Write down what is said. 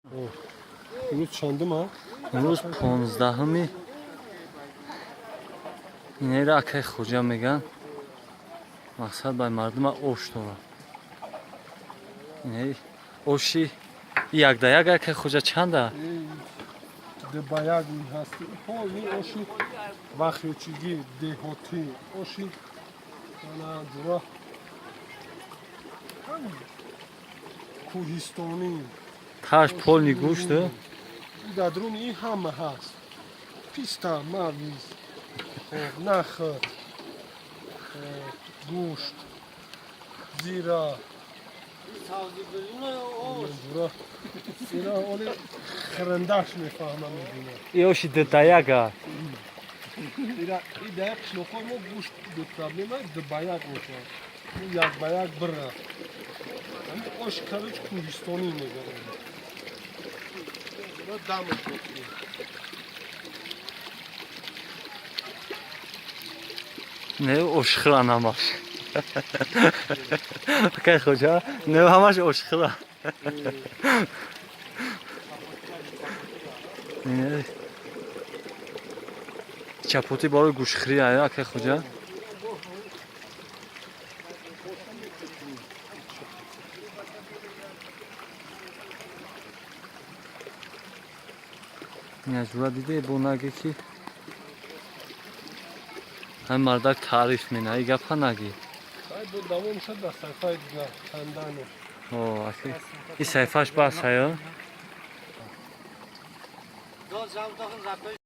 Имрӯз чандум, а? Имрӯз 15-уми. Инера акай Хоҷа меган. Мақсад бай мардума ош дорад. Инаи оши як да як, акай Хоҷа, чанда? Д ба як ҳаст. Ин оши вахечигӣ, деҳотӣ, оши ана ҷура кӯҳистонӣ. Таш полный гӯшт. Дар дуруни ин ҳама ҳаст: писта, мавиз, хоб, нахӯд, гӯшт, зира. Ҷура ина оли хирандаш мефаҳмам, мебинам. И оши д да яка. Ира и да як қишлоқҳои мо гӯшт бе проблема д ба як мешавад, як ба як бира. Ош, короче, кӯҳистонӣ мегӯянд. Дамаш мекунем. Не, ошхӯран ҳамаш. Акай Хоҷа, не, ҳамаш ошхӯра. Не. Чапоти барои гӯшхӯрӣ ая, акай Хоҷа. Ина ҷура диде, бо наге ки ҳами мардак таъриф мена, и гапа наги. Ай, бо давом шуд дар саҳифаи дигар хандане. О, аки и саҳифаш бас ая.